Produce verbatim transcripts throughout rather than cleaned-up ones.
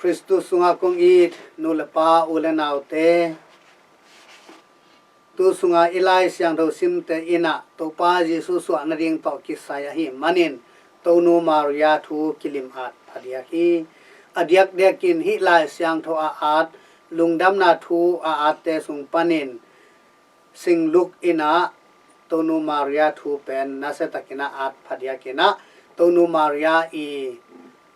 Khristu sungah kong it nu le pa, u le naute, tu sunga i Lai Siangtho simte in ah Topa Jesu suah nading tawh kisai ahih manin Tonu Maria thu kilim at phadiak hi. A diakdiakin hih Lai Siangtho a at, lungdamna thu a atte sung panin Singluk in ah Tonu Maria thu pen nasiatakin ah at phadiakin ah Tonu Maria i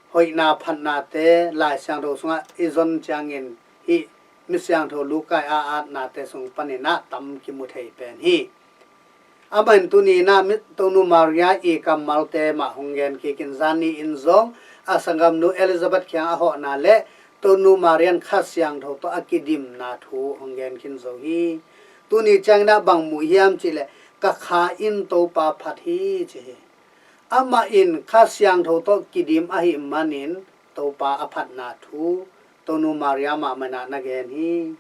hoihna phatnate Lai Siangtho sungah i zon ciangin hih Misiangtho Luka i a atnate sung panin ah tam kimu thei pen hi. Amah in tuni in ah mi, Tonu Maria i kammalte mah hong gen kikin, zani in zong a sanggamnu Elizabeth kiang a hawhna le Tonu Maria in Kha Siangtho tawh a kidimna thu hong gen kin zo hi. Tuni ciangin ah bang mu hiam cihleh, ka kha in Topa phat hi ci hi. Amah in Kha Siangtho tawh kidim ahih manin Topa a phatna thu Tonu Maria mahmah in ah na gen hi.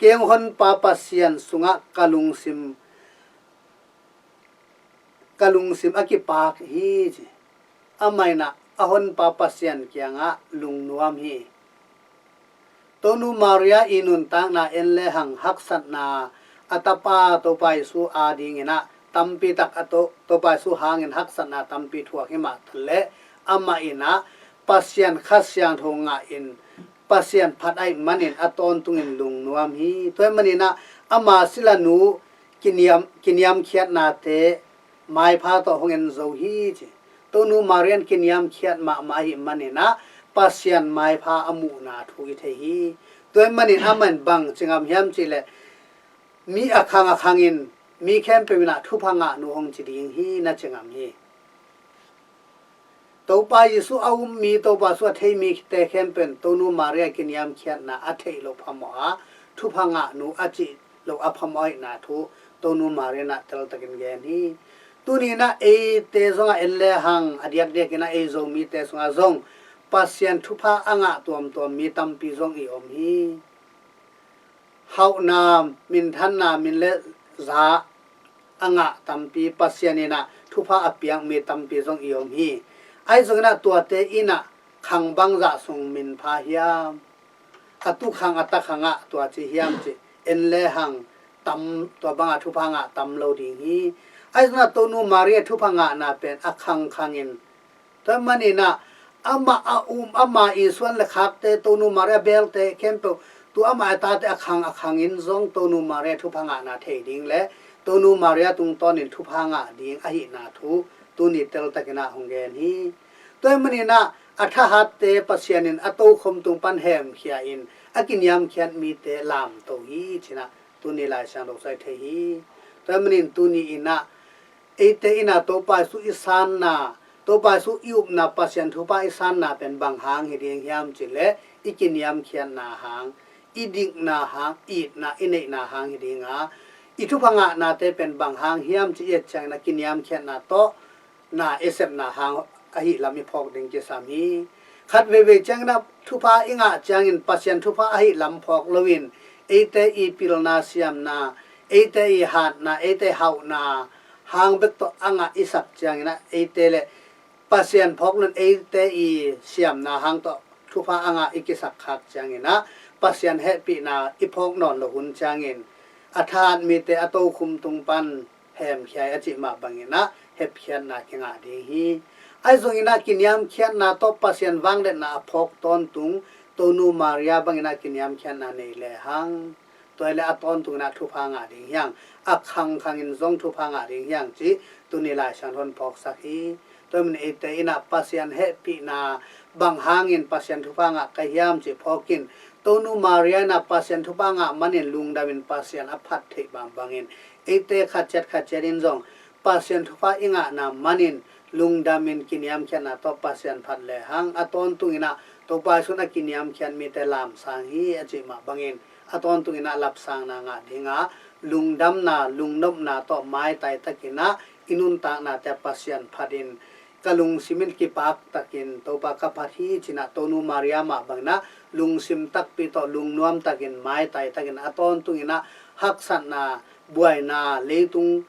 Kei hong Honpa Pasian sungah ka lungsim, ka lungsim a kipak hi ci. Amah in ah a Honpa Pasian kiangah lungnuam hi. Tonu Maria i nuntakna en lehang haksatna a tapa Topa Jesu adingin ah tampi tak a to, Topa Jesu hangin haksatna tampi thuak hi mah taleh, amah in ah Pasian Kha Siangtho ngah in Pasian phat ahih manin a tawntungin lungnuam hi. Tua ahih manin ah ama silanu kiniam, kiniamkhiatnate maipha tawh hong en zo hi ci. Tonu Maria in kiniamkhiat mahmah ahih manin ah Pasian maipha a muhna thu i thei hi. Tua ahih manin amah in bang ci ngam hiam cihleh, mi a khang a khangin mi khempeuh in ah thupha ngah nu hong ci ding hi na ci ngam hi. Topa Jesu a um mi, Topa Jesu a thei mite khempeuh in Tonu Maria kiniamkhiatna a theih loh phamawh a, thupha ngah nu a cih loh a phamawh ahihna thu Tonu Maria in ah teltakin gen hi. Tuni in ah eite zongah en lehang a diakdiakin ah ei Zomite sungah zong Pasian thupha a ngah tuamtuam mi tampi zong i om hi. Hauhna, minthanna, min le za a ngah tampi, Pasian in ah thupha a piak mi tampi zong i om hi. Ahi zongin ah tuate in ah khang bangzah sung min pha hiam? A tukhang a takhang ah tua ci hiam ci en lehang tam, tua bangah thupha ngah tam lo ding hi. Ahi zongin ah Tonu Maria thupha ngahna pen a khangkhangin, tua ahih manin ah amah a um, ama i suan le khakte, Tonu Maria belte khempeuh, tu amah a tate a khang a khangin zong Tonu Maria thupha ngahna thei ding le Tonu Maria tungtawnin thupha ngah ding ahihna thu tuni teltakin ah hong gen hi. Tua ahih manin ah a thahatte Pasian in a tokhom tung pan hemkhia in a kiniamkhiat mite lamto hi ci-in ah tuni Lai Siangtho sung ah i thei hi. Tua ahih manin tuni in ah eite in ah Topa Jesu i sanna, Topa Jesu i upna, Pasian thupha i sanna pen bang hang hi ding hiam cihleh, i kiniamkhiatna hang, i dikna hang, i itna, i neihna hang hi ding a, i thupha ngahnate pen bang hang hiam cih i et ciangin ah kiniamkhiatna tawh na i sepna hang ahih lam i phawk ding kisam hi. Khat veivei ciangin ah thupha i ngah ciangin Pasian thupha ahih lam phawk loin, eite i pilna siamna, eite i hatna, eite hauhna hang bek tawh a ngah i sak ciangin ah eite le Pasian phawk loin eite i siamna hang tawh thupha a ngah i kisak khak ciangin ah Pasian hehpihna i phawk nawn loh hun ciangin a thahat mite a tokhom tung pan hemkhia hi a cih mah bangin ah hepkhiatna kingah ding hi. Ahi zongin ah kiniamkhiatna tawh Pasian vangliatna a phawk tawntung Tonu Maria bangin ah kiniamkhiatna nei lehang, tua hi leh a tawntungin ah thupha ngah ding hi hang, a khangkhangin zong thupha ngah ding hi hang cih tuni Lai Siangtho in phawksak hi. Tua ahih manin eite in ah Pasian hehpihna bang hangin Pasian thupha ngah ka hiam cih phawkin, Tonu Maria in ah Pasian thupha ngah manin lungdamin Pasian a phat theih bangbangin, eite khatciat khatciat in zong Pasian thupha i ngahna manin lungdamin kiniamkhiatna tawh Pasian phat lehang, a tawntungin ah Topa Jesu in a kiniamkhiat mite lamsang hi a cih mah bangin, a tawntungin ah lapsangna ngah ding a, lungdamna, lungnopna tawh maitai takin ah i nuntaknate Pasian phatin, ka lungsim in kipak takin Topa ka phat hi ci-in ah Tonu Maria mah bangin ah lungsim takpi tawh lungnuam takin, maitai takin, a tawntungin ah haksatna, buaina, leitung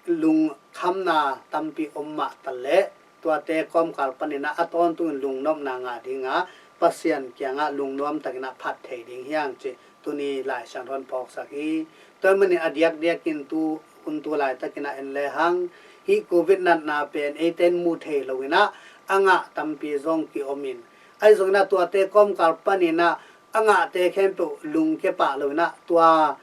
lungkhamna tampi om mah taleh, tuate kawmkal panin ah a tawntungin lungnopna ngah ding a, Pasian kiangah lungnuam takin ah phat thei ding hi hang cih tuni Lai Siangtho in phawksak hi. Tua ahih manin a diakdiakin tu hun tu laitakin ah en lehang hih covid natna pen eite in mu thei loin ah a ngah tampi zong ki-om in, ahi zongin ah tuate kawmkal panin ah a ngahte khempeuh lungkia pah loin ah tua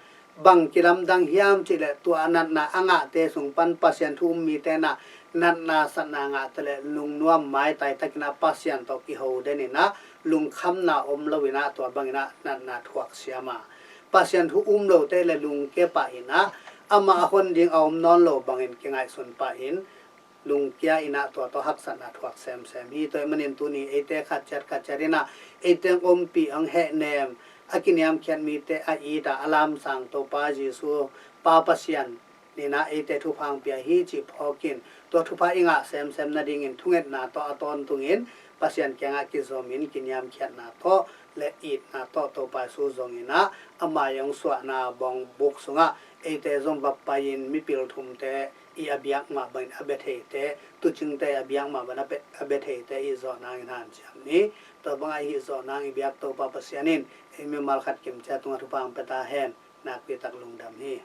bang kilamdang hiam cih leh tua a natna a ngahte sung pan Pasian thu um mite in ah natna satna ngahte leh lungnuam maitai takin ah Pasian tawh kiho den in ah lungkhamna om loin ah tua bangin ah natna thuak siam a, Pasian thu um lote leh lungkia pah in ah amah a hon ding a om nawn lo bangin kingaihsun pah in lungkia in ah tua tawh haksatna thuak semsem hi. Tua ahih manin tuni eite khat ciat khat ciat in ah eite hong ompih, hong hehnem, a kiniamkhiat mite a it a, a lamsang Topa Jesu Pa Pasian in ah eite thupha hong pia hi cih phawkin tua thupha i ngah semsem nadingin thungetna tawh a tawntungin Pasian kiangah kizomin kiniamkhiatna tawh leh itna tawh Topa Jesu zongin ah ama hong suahna bawng buk sungah eite zong va pai-in mipil thumte i a biak mah bangin a bia theite, tuucingte a biak mah bangin a bia, a bia theite i zawh nangin hanciam ni. Tua bangah i hih zawh nang i biak Topa Pasian in ei mimal khat kim ciat tungah thupha hong pia ta hen. Nakpi tak lungdam hi.